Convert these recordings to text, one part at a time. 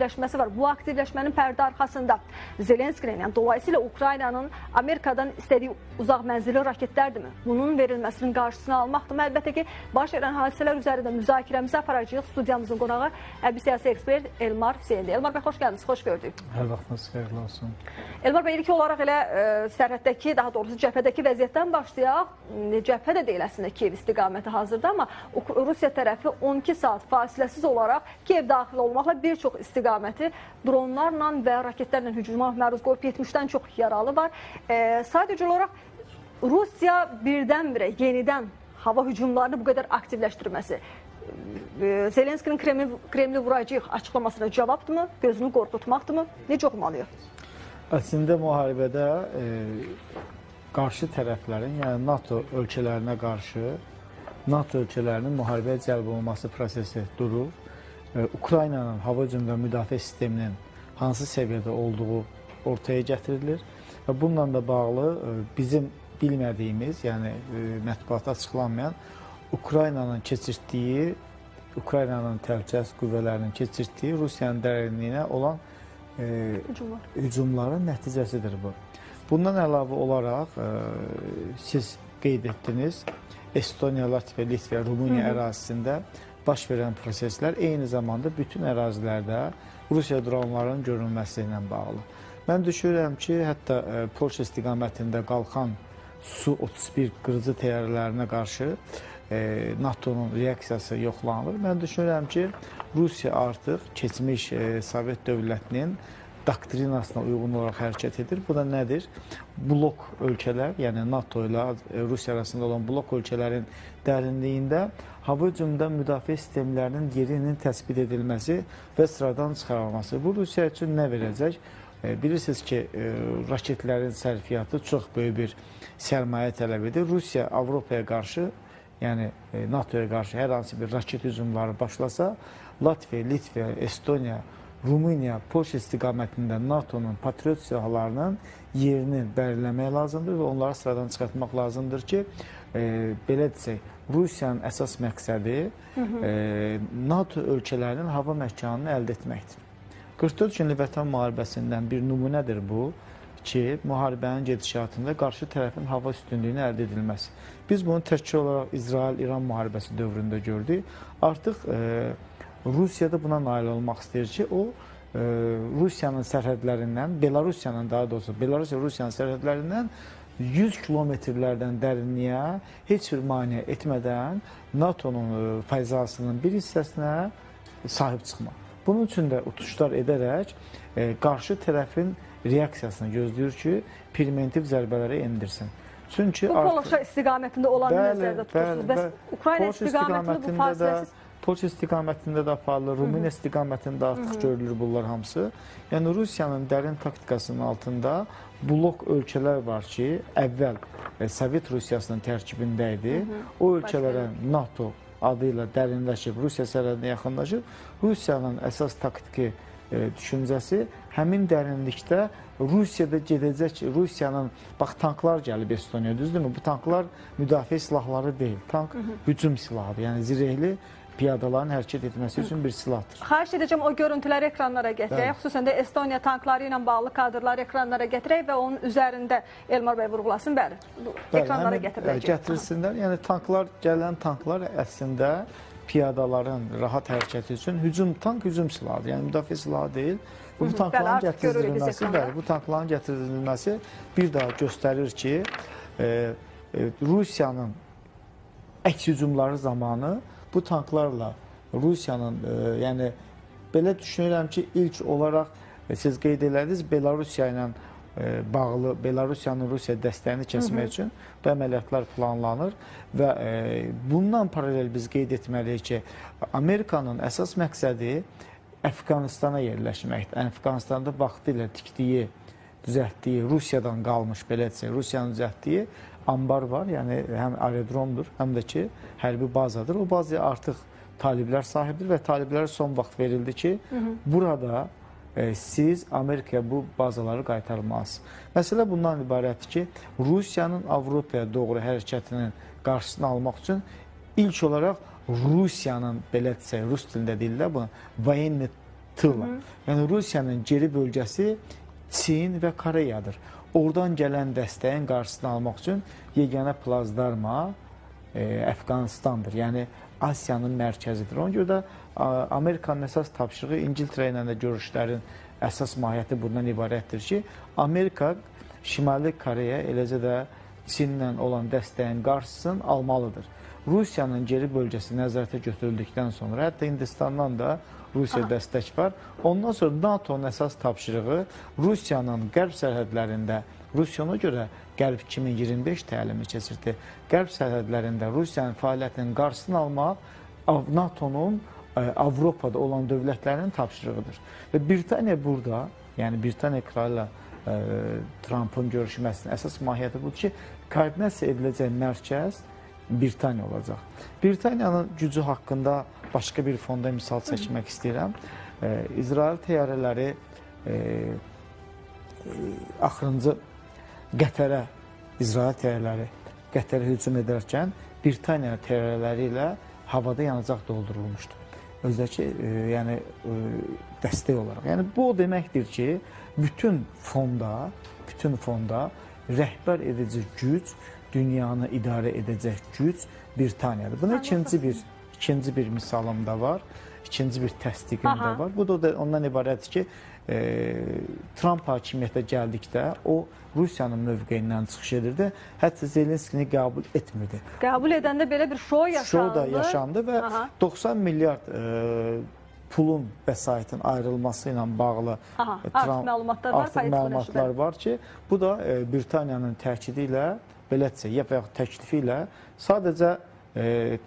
aktivləşməsi var. Bu aktivləşmənin pərdə arxasında Zelenskinin, yəni dolayısıyla Ukraynanın Amerikadan istədiyi uzaq mənzilli raketlərdirmi? Bunun verilməsinin qarşısını almaqdırmı? Əlbəttə ki, baş verən hadisələr üzərində müzakirəmizi aparacağıq. Studiyamızın qonağı hərbi siyasi ekspert Elmar Hüseynli. Elmar bəy, xoş gəldiniz, xoş gördük. Hər vaxtınız xeyirli olsun. Elmar bəy, ilk olaraq elə sərhəddəki, daha doğrusu cəbhədəki vəziyyətdən başlayaq. Cəbhə də deyil əslində Kiyev istiqaməti hazırda, amma Rusiya tərəfi 12 saat fasiləsiz olaraq Kiyev daxil olmaqla bir çox istiqaməti dronlarla və raketlərlə hücuma məruz qoyub, 70-dən çox yaralı var. Sadəcə olaraq Rusiya birdən-birə yenidən hava hücumlarını bu qədər aktivləşdirməsi, Zelenskinin Kremli vuracaq açıqlamasına cavabdırmı, gözünü qorxutmaqdırmı, necə oxumalıyıq? Əslində müharibədə qarşı tərəflərin, yəni NATO ölkələrinə qarşı NATO ölkələrinin müharibəyə cəlb olunması prosesi durur. Ukraynanın hava hücumdan müdafiə sisteminin hansı səviyyədə olduğu ortaya gətirilir və bununla da bağlı bizim bilmədiyimiz, yəni mətbuata açıqlanmayan Ukraynanın keçirtdiyi, Ukraynanın təhlükəsizlik qüvvələrinin keçirtdiyi Rusiyanın dərinliyinə olan hücumların nəticəsidir bu. Bundan əlavə olaraq siz qeyd etdiniz, Estoniya, Latviya, Litva, Rumıniya ərazisində baş verən proseslər eyni zamanda bütün ərazilərdə Rusiya dronlarının görünməsi ilə bağlı. Mən düşünürəm ki, hətta Polşa istiqamətində qalxan Su-31 qırıcı təyyarələrinə qarşı NATO-nun reaksiyası yoxlanılır. Mən düşünürəm ki, Rusiya artıq keçmiş Sovet dövlətinin doktrinasına uyğun olaraq hərəkət edir. Bu da nədir? Blok ölkələr, yəni NATO ilə Rusiya arasında olan blok ölkələrin dərinliyində hava hücumundan müdafiə sistemlərinin yerinin təsbit edilməsi və sıradan çıxarılması. Bu Rusiya üçün nə verəcək? Bilirsiniz ki, raketlərin sərfiyyatı çox böyük bir sərmayə tələb edir. Rusiya Avropaya qarşı, yəni NATO-ya qarşı hər hansı bir raket hücumları başlasa, Latviya, Litva, Estoniya, Rumıniya, Polşa istiqamətində NATO-nun patriot silahlarının yerini belirləmək lazımdır və onları sıradan çıxartmaq lazımdır ki, belə desək, Rusiyanın əsas məqsədi NATO ölkələrinin hava məkanını əldə etməkdir. 44 günlük vətən müharibəsindən bir nümunədir bu ki, müharibənin gedişatında qarşı tərəfin hava üstünlüyünü əldə edilməsi. Biz bunu təkcə olaraq İsrail-İran müharibəsi dövründə gördük. Artıq Rusiya da buna nail olmaq istəyir ki, o Rusiyanın sərhədlərindən, Belarusiyanın daha doğrusu, Belarusiya Rusiyanın sərhədlərindən 100 kilometrlərdən dərinliyə heç bir maneə etmədən NATO-nun fəzasının bir hissəsinə sahib çıxmaq. Bunun üçün də uçuşlar edərək qarşı tərəfin reaksiyasını gözləyir ki, preventiv zərbələri endirsin. Çünki bu Polşa istiqamətində olanı nəzərdə tutursunuz. Bəs Ukrayna istiqamətində bu fasiləsiz... Polşa istiqamətində də aparılır, Rumıniya istiqamətində artıq görülür bunlar hamısı. Yəni Rusiyanın dərin taktikasının altında blok ölkələr var ki, əvvəl Sovet Rusiyasının tərkibində idi. O ölkələrə NATO adı ilə dərinləşib, Rusiya sərhədinə yaxınlaşıb. Rusiyanın əsas taktiki düşüncəsi həmin dərinlikdə Rusiyada gedəcək, Rusiyanın, bax tanklar gəlib Estoniya, düzdürmü? Bu tanklar müdafiə silahları deyil, tank hücum silahıdır, yəni zirehli piyadaların hərəkət etməsi üçün bir silahdır. Xahiş edəcəm o görüntüləri ekranlara gətirək. Xüsusən də Estoniya tankları ilə bağlı kadrları ekranlara gətirək və onun üzərində Elmar bəy vurğulasın. Bəli, ekranlara gətiriləcək. Gətirsinlər. Yəni tanklar, gələn tanklar əslində piyadaların rahat hərəkəti üçün hücum, tank hücum silahıdır. Yəni müdafiə silahı deyil. Bu tankların gətirilməsi, bəli, bu tankların gətirilməsi bir daha göstərir ki, Rusiyanın əks hücumları zamanı bu tanklarla Rusiyanın, yəni belə düşünürəm ki, ilk olaraq siz qeyd elədiniz, Belarusiya ilə bağlı, Belarusiyanın Rusiya dəstəyini kəsmək üçün bu əməliyyatlar planlanır və bundan paralel biz qeyd etməliyik ki, Amerikanın əsas məqsədi Əfqanistana yerləşməkdir. Əfqanistanda vaxtilə tikdiyi, düzəltdiyi, Rusiyadan qalmış, belə desək, Rusiyanın düzəltdiyi ambar var, yəni həm aerodromdur, həm də ki, hərbi bazadır. O bazaya artıq taliblər sahibdir və taliblərə son vaxt verildi ki, burada siz Amerikaya bu bazaları qaytarmalısınız. Məsələ bundan ibarətdir ki, Rusiyanın Avropaya doğru hərəkətinin qarşısını almaq üçün ilk olaraq Rusiyanın, belə desək, rus dilində deyirlər bunu, voyenni Tılla. Yəni Rusiyanın geri bölgəsi Çin və Koreyadır. Oradan gələn dəstəyin qarşısını almaq üçün yeganə plazdarma Əfqanistandır. Yəni Asiyanın mərkəzidir. Ona görə də Amerikanın əsas tapşırığı İngiltərə ilə də görüşlərin əsas mahiyyəti bundan ibarətdir ki, Amerika Şimali Koreya, eləcə də Çinlə olan dəstəyin qarşısını almalıdır. Rusiyanın geri bölgəsi nəzarətə götürüldükdən sonra, hətta Hindistandan da Rusiya dəstək var. Ondan sonra NATO-nun əsas tapşırığı Rusiyanın qərb sərhədlərində, Rusiya ona görə Qərb 2025 təlimi keçirdi. Qərb sərhədlərində Rusiyanın fəaliyyətinin qarşısını almaq NATO-nun Avropada olan dövlətlərinin tapşırığıdır. Və Britaniya burada, yəni Britaniya kralı ilə Trumpın görüşməsinin əsas mahiyyəti budur ki, koordinasiya ediləcək mərkəz Britaniya olacaq. Britaniyanın gücü haqqında başqa bir fonda misal çəkmək istəyirəm. İsrail təyyarələri axırıncı Qətərə, İsrail təyyarələri Qətərə hücum edərkən Britaniya təyyarələri ilə havada yanacaq doldurulmuşdu. Özdəki, yəni dəstək olaraq. Yəni bu o deməkdir ki, bütün fonda rəhbər edici güc, dünyanı idarə edəcək güc Britaniyadır. Buna ikinci bir misalım da var, ikinci bir təsdiqim də var. Bu da ondan ibarətdir ki, Trump hakimiyyətə gəldikdə o Rusiyanın mövqeyindən çıxış edirdi. Hətta Zelenskini qəbul etmirdi. Qəbul edəndə belə bir şou yaşandı. Şou da yaşandı və 90 milyard pulun, vəsaitin ayrılması ilə bağlı artıq məlumatlar var ki, bu da Britaniyanın təkidi ilə, belə desək, və yaxud təklifi ilə sadəcə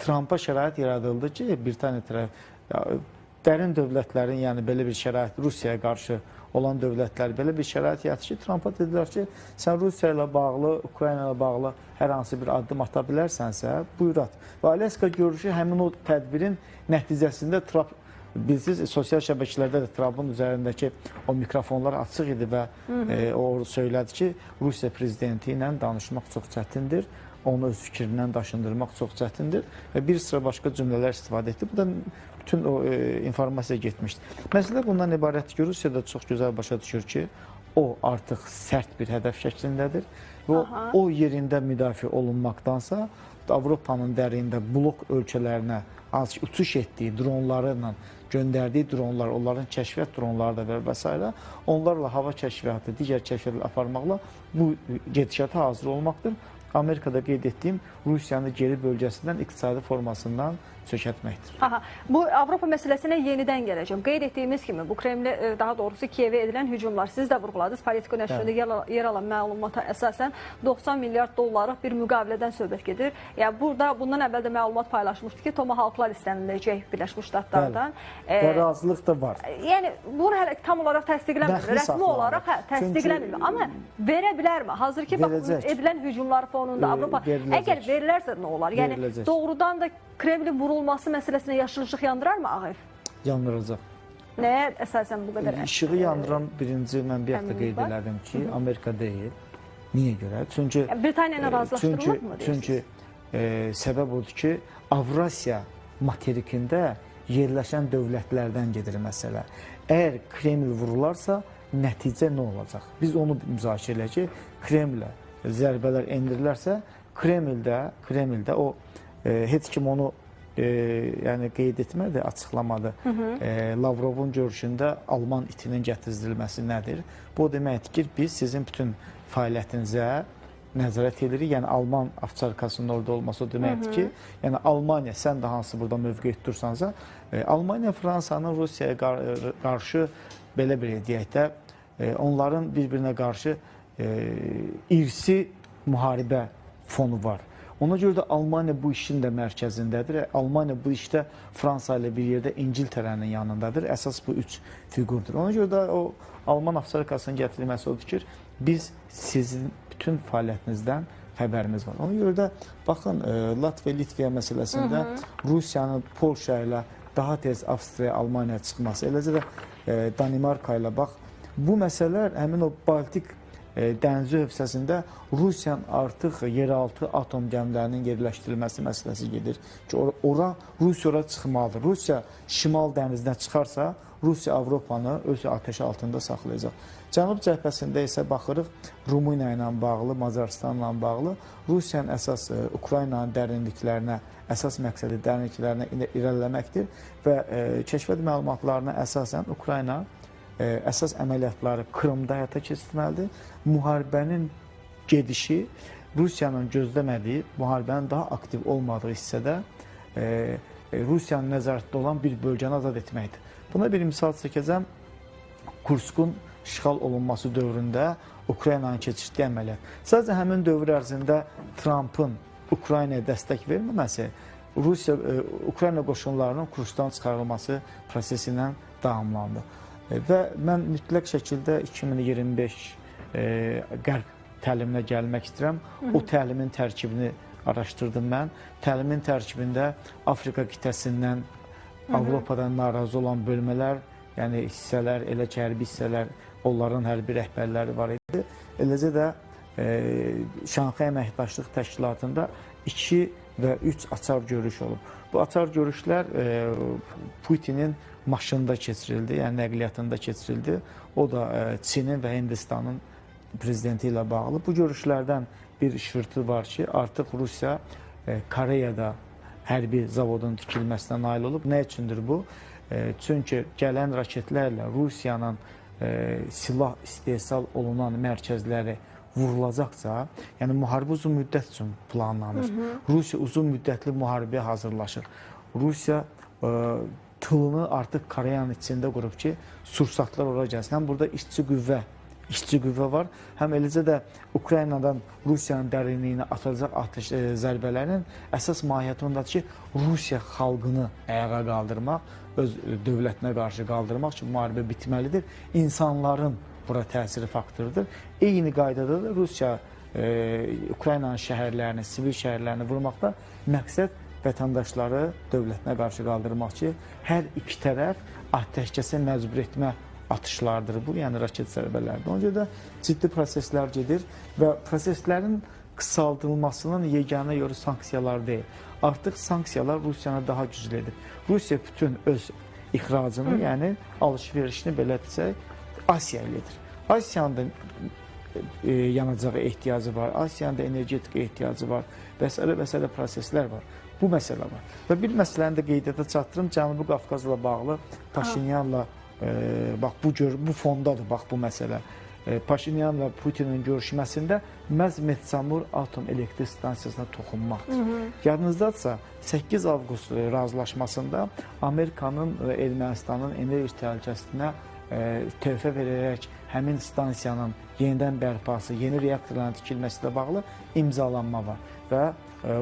Trumpa şərait yaradıldı ki, Britaniya tərəf dərin dövlətlərin, yəni belə bir şərait Rusiyaya qarşı olan dövlətlər belə bir şərait yaratdı ki, Trumpa dedilər ki, sən Rusiya ilə bağlı, Ukrayna ilə bağlı hər hansı bir addım ata bilərsənsə, buyur at. Və Alyaska görüşü həmin o tədbirin nəticəsində Trump, bilirsiniz, sosial şəbəkələrdə də Trumpın üzərindəki o mikrofonlar açıq idi və o söylədi ki, Rusiya prezidenti ilə danışmaq çox çətindir, onu öz fikrindən daşındırmaq çox çətindir və bir sıra başqa cümlələr istifadə etdi. Bu da bütün o informasiya getmişdi. Məsələ bundan ibarətdir ki, Rusiya da çox gözəl başa düşür ki, o artıq sərt bir hədəf şəklindədir və o yerində müdafiə olunmaqdansa, Avropanın dərində blok ölkələrinə hansı ki, uçuş etdiyi dronları ilə, göndərdiyi dronlar, onların kəşfiyyat dronları da və s. Onlarla hava kəşfiyyatı, digər kəşfiyyatlar aparmaqla bu gedişata hazır olmaqdır. Amerikada qeyd etdiyim Rusiyanı geri bölgəsindən, iqtisadi formasından çökətməkdir. Bu Avropa məsələsinə yenidən gələcəm. Qeyd etdiyimiz kimi bu Kremlə, daha doğrusu Kiyevə edilən hücumlar, siz də vurğuladınız, Politiko nəşrində yer alan məlumata əsasən 90 milyard dollarlıq bir müqavilədən söhbət gedir. Yəni burada bundan əvvəl də məlumat paylaşmışdı ki, Tomahawklar istəniləcək Birləşmiş Ştatlardan. Və razılıq da var. Yəni bunu hələ tam olaraq təsdiqlənmir. Rəsmi olaraq təsdiqlənmir. Amma verə bilərmi? Hazır ki, bax, edilən hücumlar fonunda Avropa əgər verilərsə nə olar? Yəni doğrudan da Kremlin vurulması məsələsinə yaşıl işıq yandırarmı Ağ Ev? Yandıracaq. Nəyə əsasən bu qədər? İşığı yandıran birinci, mən bir haqda qeyd elədim ki, Amerika deyil. Niyə görə? Çünki Britaniya ilə razılaşdırılır mı deyirsiniz? Çünki səbəb odur ki, Avrasiya materikində yerləşən dövlətlərdən gedir məsələ. Əgər Kreml vurularsa, nəticə nə olacaq? Biz onu müzakirə eləyək ki, Kremlə zərbələr endirilərsə, Kremldə o heç kim onu yəni qeyd etmədi, açıqlamadı. Lavrovun görüşündə Alman itinin gətirilməsi nədir? Bu o deməkdir ki, biz sizin bütün fəaliyyətinizə nəzarət edirik. Yəni Alman avçarkasının orada olması o deməkdir ki, yəni Almaniya, sən də hansı burada mövqe tutursansa, Almaniya Fransanın Rusiyaya qarşı belə bir deyək də, onların bir-birinə qarşı irsi müharibə fonu var. Ona görə də Almaniya bu işin də mərkəzindədir. Almaniya bu işdə Fransa ilə bir yerdə İngiltərənin yanındadır. Əsas bu üç fiqurdur. Ona görə də o Alman avçarkasının gətirilməsi odur ki, biz sizin bütün fəaliyyətinizdən xəbərimiz var. Ona görə də baxın, Latviya, Litviya məsələsində Rusiyanın Polşa ilə daha tez Avstriya, Almaniya çıxması, eləcə də Danimarka ilə bax, bu məsələlər həmin o Baltik dənizi hövzəsində Rusiyanın artıq yeraltı atom gəmilərinin yerləşdirilməsi məsələsi gedir ki, ora Rusiya ora çıxmalıdır. Rusiya şimal dənizinə çıxarsa, Rusiya Avropanı öz atəşi altında saxlayacaq. Cənub cəbhəsində isə baxırıq Rumıniya ilə bağlı, Macarıstanla bağlı Rusiyanın əsas Ukraynanın dərinliklərinə, əsas məqsədi dərinliklərinə irəliləməkdir və kəşfiyyat məlumatlarına əsasən Ukrayna əsas əməliyyatları Krımda həyata keçirməlidir. Müharibənin gedişi Rusiyanın gözləmədiyi, müharibənin daha aktiv olmadığı hissədə Rusiyanın nəzarətdə olan bir bölgəni azad etməkdir. Buna bir misal çəkəcəm. Kurskun işğal olunması dövründə Ukraynanın keçirdiyi əməliyyat. Sadəcə həmin dövr ərzində Trumpın Ukraynaya dəstək verməməsi Rusiya, Ukrayna qoşunlarının Kurskdan çıxarılması prosesi ilə davamlandı. Və mən mütləq şəkildə 2025 Qərb təliminə gəlmək istəyirəm. O təlimin tərkibini araşdırdım mən. Təlimin tərkibində Afrika qitəsindən, Avropadan narazı olan bölmələr, yəni hissələr, elə ki, hərbi hissələr, onların hərbi rəhbərləri var idi. Eləcə də Şanxay Əməkdaşlıq Təşkilatında 2 və 3 açar görüş olub. Bu açar görüşlər Putinin maşında keçirildi, yəni nəqliyyatında keçirildi. O da Çinin və Hindistanın prezidenti ilə bağlı. Bu görüşlərdən bir şırtı var ki, artıq Rusiya Koreyada hərbi zavodun tikilməsinə nail olub. Nə üçündür bu? Çünki gələn raketlərlə Rusiyanın silah istehsal olunan mərkəzləri vurulacaqsa, yəni müharibə uzun müddət üçün planlanır. Rusiya uzun müddətli müharibəyə hazırlaşır. Rusiya tılını artıq Koreyanın içində qurub ki, sursatlar ora gəlsin. Həm burada işçi qüvvə var, həm eləcə də Ukraynadan Rusiyanın dərinliyinə atılacaq atəş zərbələrinin əsas mahiyyəti ondadır ki, Rusiya xalqını ayağa qaldırmaq, öz dövlətinə qarşı qaldırmaq ki, müharibə bitməlidir. İnsanların bura təsiri faktorudur. Eyni qaydada da Rusiya Ukraynanın şəhərlərini, sivil şəhərlərini vurmaqda məqsəd vətəndaşları dövlətinə qarşı qaldırmaq ki, hər iki tərəf atəşkəsə məcbur etmə atışlardır bu, yəni raket zərbələrdir. Ona görə də ciddi proseslər gedir və proseslərin qısaldılmasının yeganə yolu sanksiyalar deyil. Artıq sanksiyalar Rusiyanı daha güclü edir. Rusiya bütün öz ixracını, yəni alış-verişini belə desək, Asiya ilə edir. Asiyanın da yanacağa ehtiyacı var, Asiyanın da energetika ehtiyacı var və s. və s. proseslər var. Bu məsələ var. Və bir məsələni də qeydiyyata çatdırım, Cənubi Qafqazla bağlı Paşinyanla, bax bu fondadır, bax bu məsələ. Paşinyanla Putinin görüşməsində məhz Metsamor atom elektrik stansiyasına toxunmaqdır. Yadınızdadırsa, 8 avqust razılaşmasında Amerikanın və Ermənistanın enerji təhlükəsizliyinə töhfə verərək həmin stansiyanın yenidən bərpası, yeni reaktorların tikilməsi ilə bağlı imzalanma var və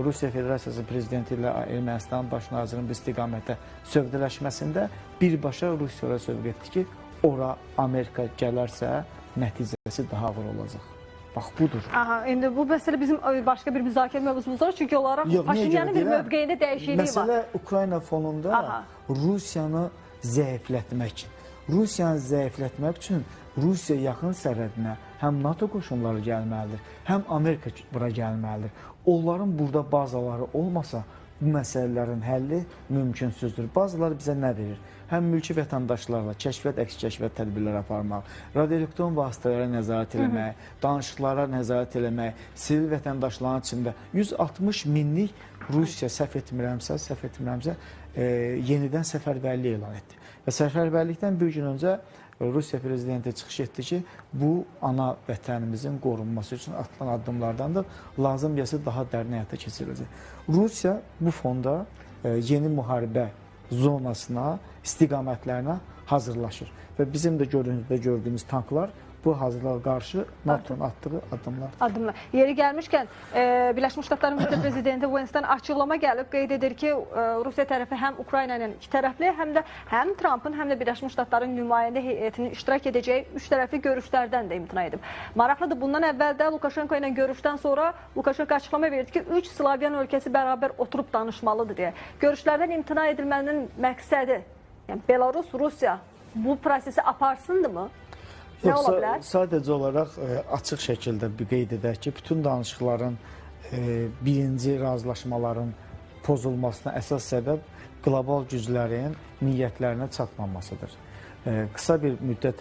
Rusiya Federasiyası prezidenti ilə Ermənistanın baş nazirinin bu istiqamətdə sövdələşməsində birbaşa Rusiya ora sövq etdi ki, ora Amerika gələrsə nəticəsi daha ağır olacaq. Bax, budur. Aha, indi bu məsələ bizim başqa bir müzakirə mövzumuz var, çünki olaraq Paşinyanın bir mövqeyində dəyişikliyi var. Məsələ Ukrayna fonunda Rusiyanı zəiflətmək. Rusiyanı zəiflətmək üçün Rusiya yaxın sərhədinə həm NATO qoşunları gəlməlidir, həm Amerika bura gəlməlidir. Onların burada bazaları olmasa bu məsələlərin həlli mümkünsüzdür. Bazalar bizə nə verir? Həm mülki vətəndaşlarla kəşfiyyat, əks-kəşfiyyat tədbirləri aparmaq, radioelektron vasitələrə nəzarət eləmək, danışıqlara nəzarət eləmək, sivil vətəndaşların içində 160 minlik Rusiya, səhv etmirəmsə, yenidən səfərbərlik elan etdi. Və səfərbərlikdən bir gün öncə Rusiya prezidenti çıxış etdi ki, bu ana vətənimizin qorunması üçün atılan addımlardandır. Lazım gəlsə daha dərin həyata keçiriləcək. Rusiya bu fonda yeni müharibə zonasına, istiqamətlərinə hazırlaşır. Və bizim də görüntüdə gördüyümüz tanklar bu hazırlığa qarşı NATO-nun atdığı addımlar. Addımlar. Yeri gəlmişkən, Birləşmiş Ştatların vitse-prezidenti Vance-dən açıqlama gəlib, qeyd edir ki, Rusiya tərəfi həm Ukrayna ilə iki tərəfli, həm də həm Trumpın, həm də Birləşmiş Ştatların nümayəndə heyətinin iştirak edəcəyi üç tərəfli görüşlərdən də imtina edib. Maraqlıdır, bundan əvvəl də Lukaşenko ilə görüşdən sonra Lukaşenko açıqlama verdi ki, 3 Slavyan ölkəsi bərabər oturub danışmalıdır deyə. Görüşlərdən imtina edilmənin məqsədi, yəni Belarus, Rusiya bu prosesi aparsındırmı? Nə Yox, ola bilər? Sadəcə olaraq açıq şəkildə bir qeyd edək ki, bütün danışıqların birinci razılaşmaların pozulmasına əsas səbəb qlobal güclərin niyyətlərinə çatmamasıdır. Qısa bir müddət